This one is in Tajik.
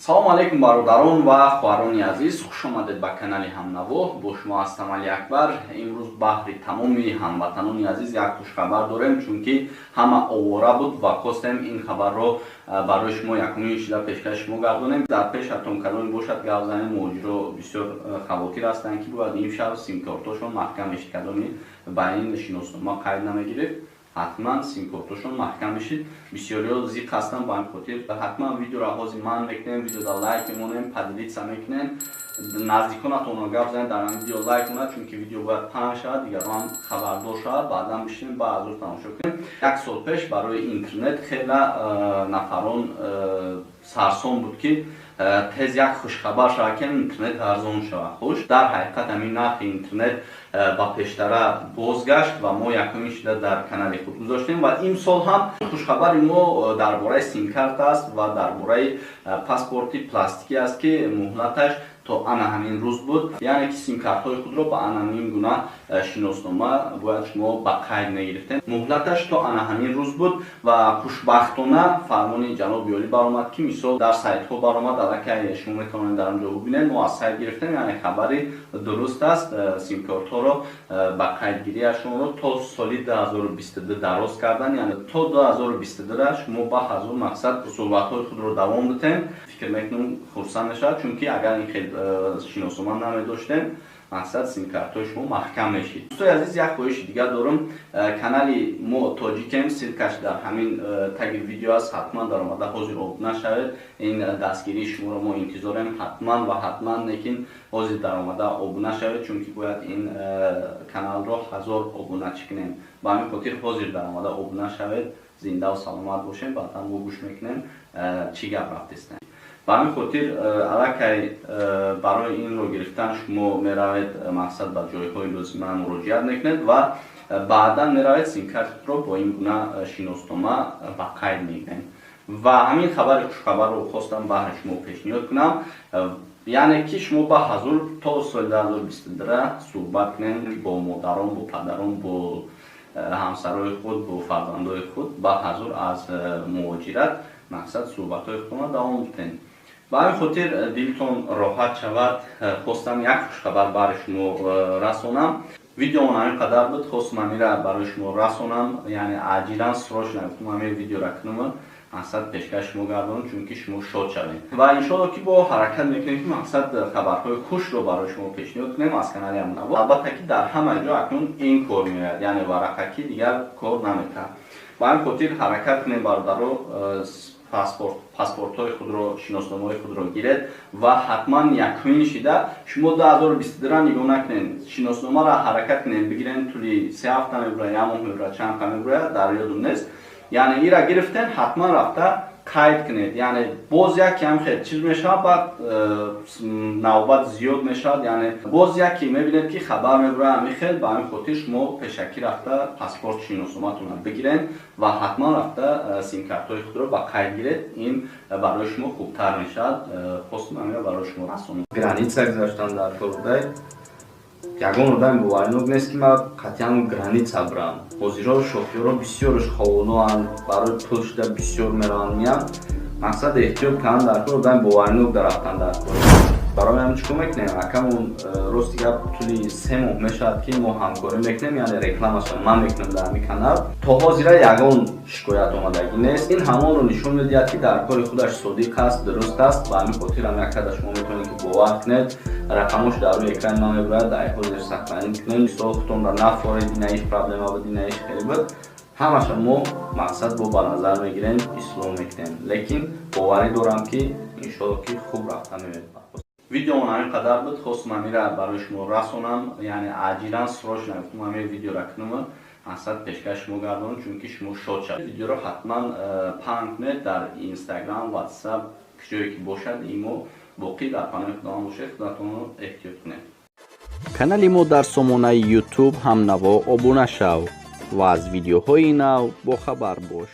Салому алейкум, бародарон ва хоҳарони азиз, хуш омадед ба канали Ҳамнаво. Бо шумо ҳастам Али Акбар. Имрӯз баҳри тамоми ҳамватанони азиз як хушхабар дорем, чунки ҳама овора буд ва хостем ин хабарро барои шумо якумин шида пешкаши шумо гардонем. Дар пешатон кадоме бошад, гап занем. Муҳоҷиро бисёр хавотир ҳастанд, ки бояд имшаб симкортошон маҳкам мешид. Кадоми ба ин шиноснома қайд намегирифт, ҳатман симкортошон маҳкам мешид. Бисёриҳо зиқ ҳастанд. Ба ҳамин хотир ҳатман видеоро ҳозир ман мекунем, видеода лайк мемонем, поделиться мекунем, наздиконатонро гап занед, дар ҳамин видео лайк монад, чунки видео бояд паҳн шавад, дигарон хабардор шавад, баъдан бишинем, ба азур тамошо кунем. Як сол пеш барои интернет хела нафарон сарсон буд, ки тез як хушхабар шавад, ки интернет арзон шавад. Хуш, дар ҳақиқат ҳамин нархи интернет ба пештара бозгашт ва мо якумин шида дар канали худ гузоштем. Ва имсол ҳам хушхабари мо дар бораи симкарта аст ва дар бораи паспорти пластикӣ аст, ки муҳлаташ то ана ҳамин рӯз буд. Яъне ки симкартҳои худро ба ана ҳамин гуна шиноснома бояд шумо ба қайд мегирифтем. Муҳлаташ то ана ҳамин рӯз буд ва хушбахтона фармони ҷаноби олӣ баромад, ки мисол дар сайтҳо баромад, аллакай шумо метавонед дар он ҷо бубинед. Мо аз сайт гирифтем, яъне хабари дуруст аст. Симкартҳоро ба қайдгириашонро то соли 2022 дароз кардан, яъне то 2022 шумо ба ҳазур мақсад суҳбатҳои худро давом дитем. Фикр мекунам, хурсанд мешавад, чунки агар ин хел шиноснома намедоштем, мақсад симкартҳои шумо маҳкам мешид. Дӯстои азиз, як хоҳиши дигар дорам. Канали мо Тоҷикем, ссылка ш дар ҳамин таги видео аст, ҳатман даромада ҳозир обуна шавед. Ин дастгирии шуморо мо интизорем ҳатман ва ҳатман, лекин ҳозир даромада обуна шавед, чунки бояд ин каналро 1000 обуначӣ кунем. Ба ҳамин хотир ҳозир даромада обуна шавед. Зиндаву саломат бошем, баъдан мо гӯш мекунем, чӣ гап рафтестем. Ба ҳамин хотир аллакай барои инро гирифтан шумо меравед, мақсад, ба ҷойҳои лозима муроҷиат мекунед ва баъдан меравед, симкартро бо ин гуна шиноснома ба қайд мегиред. Ва ҳамин хабари хушхабарро хостам баҳри шумо пешниҳод кунам, яъне ки шумо ба ҳазур то соли 2022 суҳбат кунед бо модарон, бо падарон, бо ҳамсарои худ, бо фарзандои худ. Ба ҳазур аз муҳоҷират, мақсад, суҳбатҳои худро давом диҳед. Ба ҳамин хотир дилтон роҳат шавад. Хостам як хушхабар баҳри шумо расонам. Видеомон ҳамин қадар буд, хостам ҳамира барои шумо расонам, яъне аҷилан, срочно гуфтам, ҳамин видеора кунам, мақсад, пешкаш шумо гардонам, чунки шумо шод шавед. Ва иншоалло, ки бо ҳаракат мекунем, ки мақсад, хабарҳои хушро барои шумо пешниҳод кунем аз канали Ҳамнаво. Албатта, ки дар ҳама ҷо акнун ин кор меояд, яъне варақакӣ дигар кор наметаҳад. Ба ҳамин хотир ҳаракат кунем, бародаро, паспортҳои худро, шиносномаҳои худро гиред ва ҳатман якумин шида шумо 2022 нигоҳ накунед, шиносномаро ҳаракат кунед бигирен. Тӯли 3 ҳафта мебурад, як моҳ мебурад, чанд қа мебурад, дар ёдум нест. Яъне ира гирифтен, ҳатман рафта қайд кунед. Яъне боз яке ҳам хел чиз мешавад, баъд навбат зиёд мешавад, яъне боз яке мебинед, ки хабар мебурад ҳамин хел. Ба ҳамин хотир шумо пешакӣ рафта паспорт, шиносноматонро бигирен ва ҳатман рафта симкартҳои худро ба қайд гиред. Ин барои шумо хубтар мешавад. Хостам ҳаминро барои шумо расонам. Граница гузаштан дар кор будай, ягон одами боваринок нест, ки ман қатъиян граница бирам. Ҳозиро шофёрро бисёрш ховолоанд, барои пул шуда бисёр мераванд, меянд. Мақсад, эҳтиёт кардан дар кор, одами боваринок дар рафтан дар кор. Барои ҳамин чӣ кор мекунем, акамон? Рости гап, тӯли 3 моҳ мешавад, ки мо ҳамкорӣ мекунем, яъне рекламаша ман мекунам дар ҳамин канал. То ҳозира ягон шикоят омадагӣ нест. Ин ҳамонро нишон медиҳад, ки дар кори худаш содиқ аст, дуруст аст. Ба ҳамин хотир ҳам яккада шумо метавонед, ки бовар кунед. Рақамош дар рӯи экрани ман мебурад, дар ҳозир сохранить кунед. Мисол, худтонро нафоред, инаиш проблема буд, инаиш хеле буд, ҳамаша мо, мақсад, бо ба назар мегирем, ислоҳ мекунем. Лекин боварӣ дорам, ки иншоалло, ки хуб рафта меояд. Видеомон ҳамин қадар буд, хостам ҳамира барои шумо расонам, яъне аҷилан, срочно гуфтам, ҳамин видеора кунам, мақсад, пешкаш шумо гардонам, чунки шумо шод шавед. Видеоро ҳатман паҳн кунед дар Инстаграм, Ватсап, ҷое ки бошад. Имо боқӣ дар паноҳи Худованд бошед, худатонро эҳтиёт кунед. Канали мо дар сомонаи Ютуб Ҳамнаво обуна шав ва аз видеоҳои нав бохабар бош.